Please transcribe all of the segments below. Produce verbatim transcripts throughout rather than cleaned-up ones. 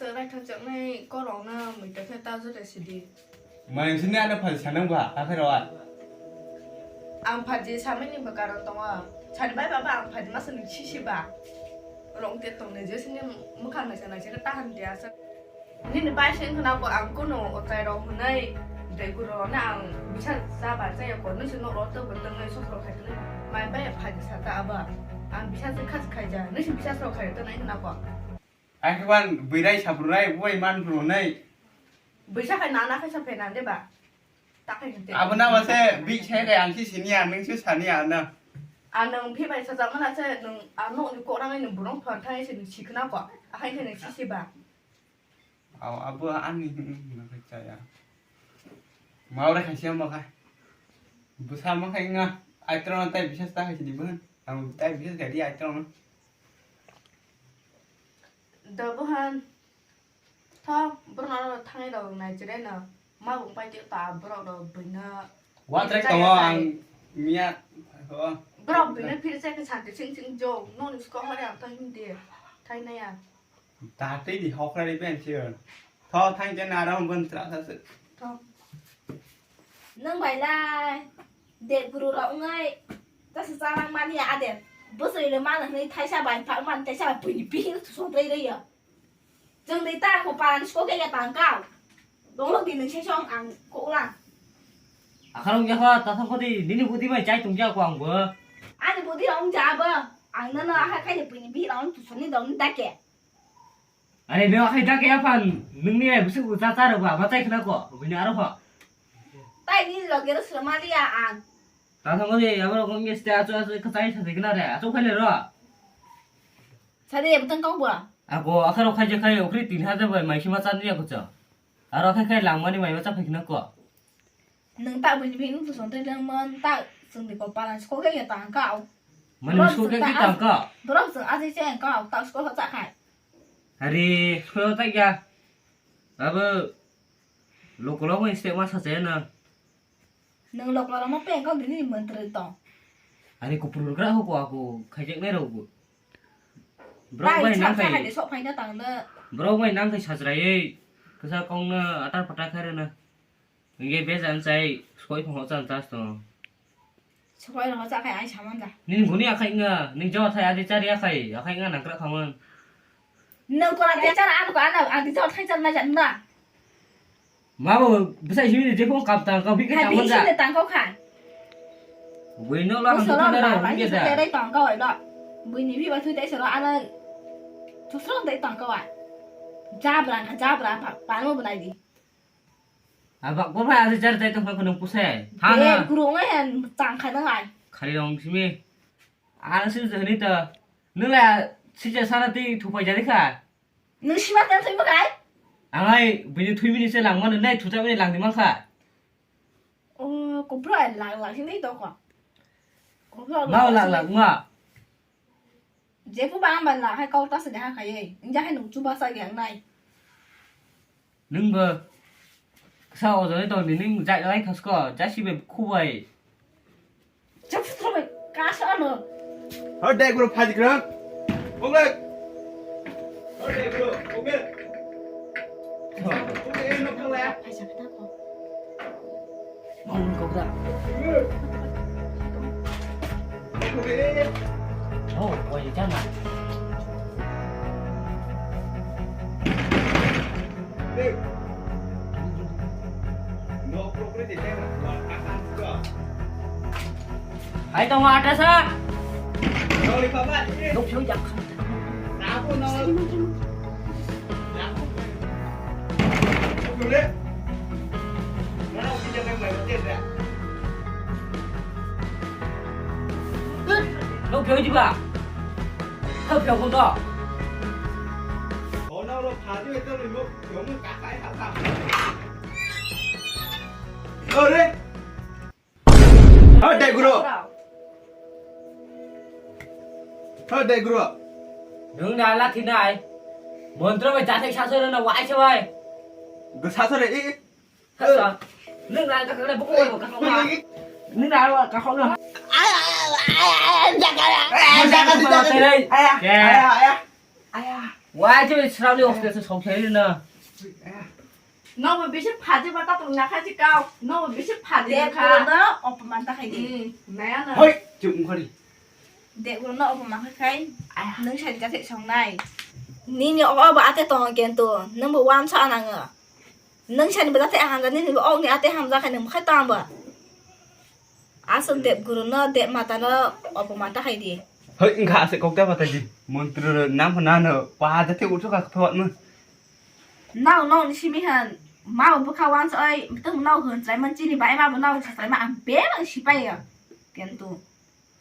Naithok chaknai korokno muitok khe ta jora sidi. Mai sini ada phai sanang ba, akhir wa. Ang phaji samani ba karon tongo. Sani bai baba ang phaji masa nung sisi ba. Rong te tong ne je sini mukhang naisa naisa ta han dia sa. Nini bai sing khna ko ang kuno otai rok hwnai dai guro na ang bisa sa ba sa ya ko nung sino ro to betung nai sok ro khai tene. Mai bai phaji sa ta aba. Ang bisa se khas khai ja. Nung si bisa sok khai to nai na ko. Akhe ban bwrwi saprwnai, bubai manprwnai. Bwisa khai nana khai sa phaina de ba. Ta khai hinte. Abo na ba se bik sai khai ang si sini ang nung si sani ang na. Ang nung phi bai sa jamana se nung ang nok ni kok rangai nung burung thon thai se nung si khna ko. Akhai se nung si si ba. Aw, abo ani hwnwi hwnwi khe chaya. Maure khaisi ma kha. Bwsa ma khai nga, aitrok no tai bisas ta khaisi di bwhan. Ang tai bisas khai di aitrok no. Da bwhan. Tho, borok no thangwi rok nai chire no. Ma bung pai ta borok rok buino. Wa trek tongo ang miya. Borok buino phir se khe santi sing sing jo. Noni sko hore ang thang hindi. Thai na ya. Tatwi di hokra di ben sir. Tho thang chen aram bun tra sa se. Tho. Nang bai lai. De guru rok ngai. Ta sa sa lang mani ya aden. Bosoi le mana ni thaisa bai phak man thaisa bai pui ni pihil tu song trai re ya. Jeng dei ta ko paran sko ke ya tang kau. Dong lo di nung se song ang ko ulang. Akharong ya ha ta thang ko di nini budi bai chai tung ya ko ang bo. Ani budi rong ja ba. Ang na na ha khai ni pui ni pihil ang tu song ni dong ni da ke. Are, nung akhai da kaya phan, nungni ai bwswk bo cha cha rwba, ma chai khna ko, bini aro pha. Tai ni loge ro srwma liya ang. Ta thang ko de, abo rok ngi ste achu achu kha chai sa de khna re, achu khai le ro. Sade ebo tang kok bo. Ako, akhai rok khai je khai, okri tin hajar bai, mai sima chan ni ako cha. Aro khai khai langmani mai ma cha phai khna ko. Nung tak bini bini tu son tei nang man tak sung di ko palan sko ke ya tang kau. Mani sko ke ki tang kau. Borok sung aji che kau tak sko cha khai. Hari sko ta ya. Abo lokolo ko este ma sa che na. Nung lokolo mo pe kau dini menteri tong. Hari ko purul gra ho ko ako khai jek nai ro ko. Bro bai nang khai sok phai na tang na. Bro bai nang khai sajrai. Kesa kong na atar patar khai na. Nge bej an chai soi phang chan chas to. Soi no cha khai ai saman da. Nini guni akhai nga, nini jo thai adi chari akhai, akhai nga nangkra khaman. Nang kora de chara an ko ana adi jo thai char na jan na. Ma bo bwsai simi je phone kap tang kau bik tang da. Sini tang kau khai. Bui no la han thai da. Bui ni bi ba thui dai sero ana. Thusro dai tang kau ai. Jabra na jabra pa pa no bnai di. Abak bo phai adi jar jai tong phai khunung puse. Thana. Guru ngai han tang khai nang ai. Khari rong simi. Ang si jani ta. Nula sija sana ti thupai jani kha. Nung sima tang thwi makai? Ang ai bini thwi bini se lang mano nai thuta bini lang di man kha. O, kopro ai lang lang sini to ko. Kopro. Mau lang lang ma. Jephru ba ang ban la hai kok ta se de ha khai. Inja hai nung chuba sa yang nai. Nungbo kisa ojone tong di, nung jai lai khasko, jasibe khubai. Chapsutro bai kasa ano. Hor dai guru phaji grang. Bonglek. Hor dai guru, bonglek. Bonglek, eh, nokthang laya. Phaisa kata ko. Mau nung kau dah. Oh, kau yang jangan. Hai, tong atas ah. Nung siung jak. Nung phiyo jiba. Thao phiyo phun to. Ore. Hoi, dai guru. Hoi, dai guru. Nung na la thinai. Montro bai jathai sasore na wai se bai. Go sasore i. Hasa. Nung na ka kana buku bai ka kana. Nung na wa ka kana. Ay, ay, ay, ay, ay, jaga ya. Ay, ay, jaga, jaga. Ay, ay, ay, ay. Ay, ay. Wai je srabni oste se songthai na. Nobo bisi phaji ba tatung na khaji kau. Nobo bisi phaji Dep kha. Guru no opoman ta khai di. Hmm, naya na. Hoi, chuk mkhari. Dep guru no opoman khai khai. Nwng sani ka thek songnai. Nini o ba ate tongo kento. Nwng bo wansa anango. Nwng sani ba ate hamja nini bo ok ni ate hamja khai nwng khai tong ba. Aswk Dep guru no, Dep mata no opoman ta khai di. Hoi, wngkha aswk kok ta batai di. Montri rok nang phano ano pa jate uthuk kha thok no. Nao, nao ni simi han. Mao bwkha wansa oi, tong nao hwn chai man chini bai ma bo nao sa chai ma ang bebak sipai ya. Kento.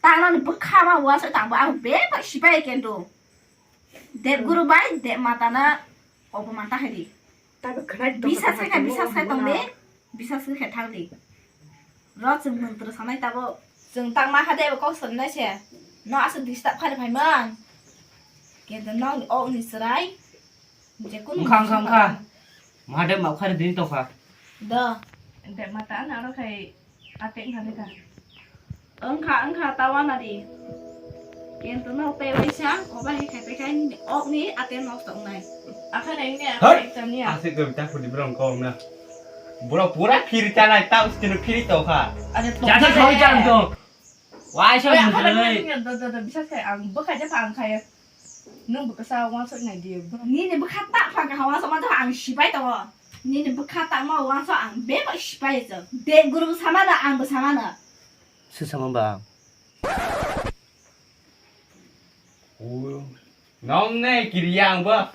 Tang nao ni bwkha ma wansa tang bo ang bebak sipai ya kento. Dep guru bai, Dep mata no opoman ta khai di. Tabe khwnai tong Bisas kha khai, tong bisas khai tong de. Bisas khai thang di. Ro chwng mwntwrw sanai tabo. Chwng tang ma kha de bo kok sanai se. No aswk disturb khai phai man. Kento no ok ni chwrai. Je kunu Wngkha, wngkha, wngkha. Mahadev mau khari dini tokha. Do. Ente mata ana aro khai ate wngkha de kha. Wngkha, wngkha, tawa nadi. Kento no tei waisa, oba hai khai pekai ni ok ni ate nok tong nai. Akha nai ni Hoi! Akha exam ni a. Asik gam ta phudi brong kong na. Bro pura phiri ta nai, ta usti no phiri tokha. Ate Jati tokha soi de. Jam to. Wai sa Oya, mundre. Akha nai ni da, da, da, bisas khai ang bwkhai ja pha ang khai. Nwng bwkha sa wansok nai di. Nini bwkha ta pha ka wansok ma ta ang sipai to. Nini bwkha ta ma wansok ang bebak sipai je. De guru sama da ang bo sama na. Sisama ba. Nong ne kiriya ang ba.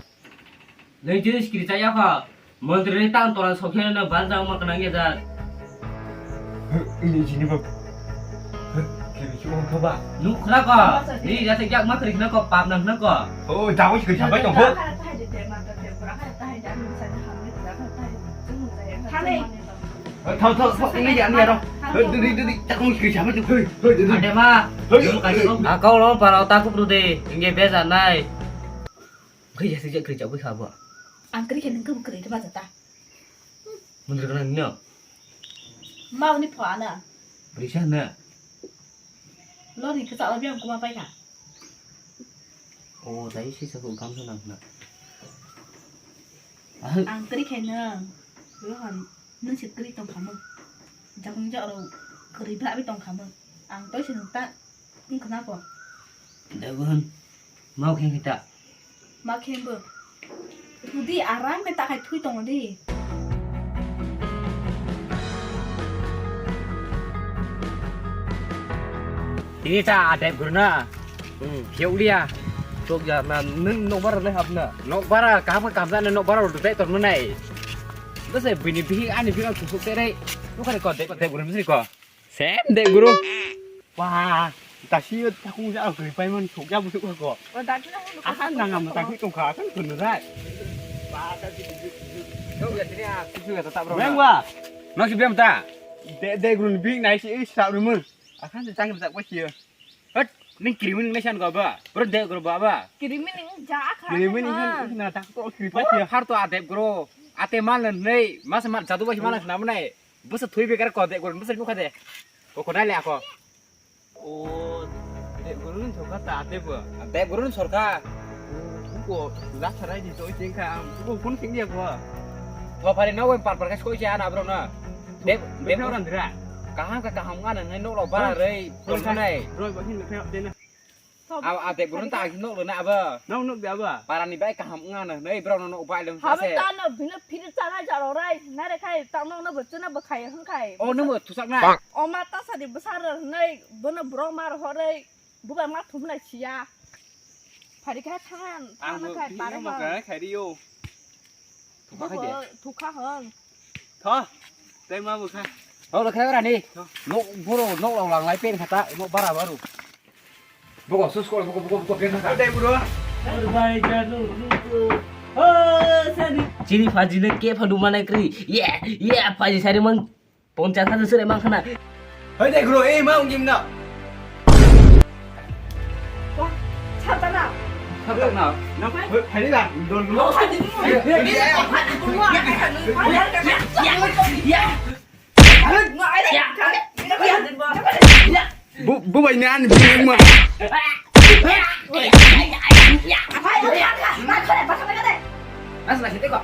Nai jis kiri chaya kha. Montri ni tang tola sokhe na bal jang ma kanang ya jat. Ini sini ba. Kiri chu ang kha ba. Nuk khra ko. Ni ya se yak ma kri khna ko pap nang khna ko. Oh, jago kiri sabai tong ho. Thang ni. Thau, thau, thau, ini ya, ini ya, ro. Hei, diri, diri, tak mau kiri sabai tu. Hei, hei, diri. Ade ma. Hei. Aku lo para otak aku perlu deh. Inge beza nai. Hei, ya sejak kerja aku kha ba. Ang kri khe nang kri kri ba jata. Mundri kana nino. Mau ni pho ana. Brisa na. Lori kisa obi ang kuma pai kha. O, dai si sa ko gam sa nang na. Ah. Ang kri khe nang. Rohan, nang si kri tong khamung. Jakung jak ro kri bra bi tong khamung. Ang toi si nang ta. Wng khna ko. Dai bo hwn. Mau khe kita. Ma khe bo. Thudi aram khe ta khai thui tongo di. Tini ta adep gurna. Hmm. Phiok liya. Chok ya na nung nok bara le hapna. Nok bara kaham kaham jani nok bara ro dai tor manai. Bese bini bihi ani bihi ang kusuk tere. Nukari ko dep dep gurna bese ko. Sem de guru. Wah, tasi takung ja kri pai man thuk ja busuk ko. Akan nang am takung tong kha kan kun rai. Weng wa. Nang si biam ta. De de guru ni bing nai si sa rumun. Akan si tang tak pa si. Hot, ning kirimin nai san ko ba. Bro de guru ba ba. Kirimin ning ja kha. Kirimin ning na tak to kri pa si. Har to adep guru. Ate mal nei, mas mal jadu ba mal na nai. Bwsa thwi bekar ko de, gol bwsa nukha de. Ko ko dai le ako. O, de gurun sorkar ta de bo. De gurun sorkar. Ko la sarai di to chengkha, ko kun sing dia ko. To phari no wen par par ka skoi cha na bro na. De de Bro, bro. Randra. Kaham ka kaham ngana ngai no lo ba rei. Bro, sorkar nai. Bro, ba hin na de na. Ab-, ate gurun ta agin nok rwna abo. Nok nok de abo. Parani bai kaham wngya no, nei borok no nok bai lem Habo se. Tano bino phiri chana jaro rai, nare khai tamo no bo chuna bo khai hwn khai. O nung bo thusak na. O ma ta sadi bwsar rwnai, bono borok mar horai, bubai ma thumlai siya. Phari khai than, Ang than bo khai bini pare nok hwn. Khai rio. Thukha khai de. Bubo thukha hwn. Tho, tei ma bo kha. Nok rw khai ora ni. Tho. Nok boro nok rw lang lai pen khata, nok bara baru. Boko, sus kor, boko, boko, boko, pen khata. Dai bro. Chini phaji le ke phadu manai kri. Ye, ye phaji sari mang ponchas hajar sere mang khana. Hai dai bro, ei ma ungim na. Wah, satana. Satana. Nang hai, hai ni la. Don lo. Bu, bu bai nan bi ma. Apa yang dia? Apa yang dia? Mas, mas, mas, mas.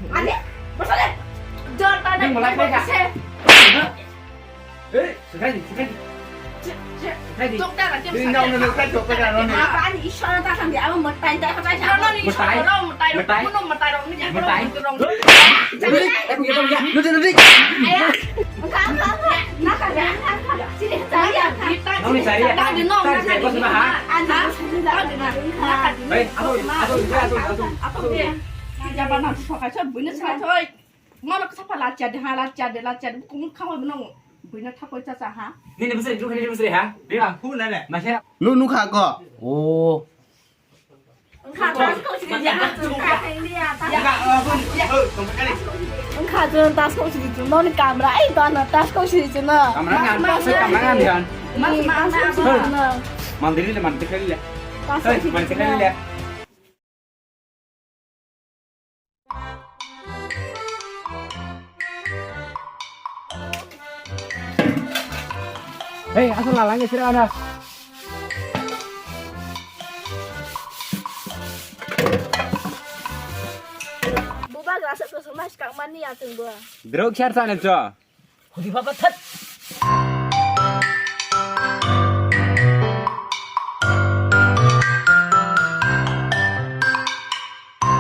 Ani, bersole. Jor tanah. Ini mulai mereka. Eh, sekali, sekali. Sekali. Jok tanah, jok tanah. Ini nang nang tak jok tanah, nang. Apa ani Ishwar tak kan dia, apa metai tak apa. Metai. Metai. Metai. Metai. Nanti, nanti. Noni cari ya? Cari ya, kau sudah, ha? Hei, aduh, aduh, aduh, aduh, aduh. Mana kesapa lacia deh, ha, lacia deh, lacia deh. Kamu kau benar. Buina thapoi cha cha ha. Nini bwsai, nini bwsai ha? Dia, hu na le. Masih. Lu nukha ko? Oh. Wngkha chwng taskok sidi chwng noni kamra, ei dono taskok sidi chwng no. Kamra ngan, kamra ngan diyan. Mas, mas, mas. Mandiri le, mandiri le. Taskok sidi chwng no. Hei, asal lalang ya sira ana. Bubagra sok sok mas kang mani ya tunggu. Drok share channel cho. Hudi baba that.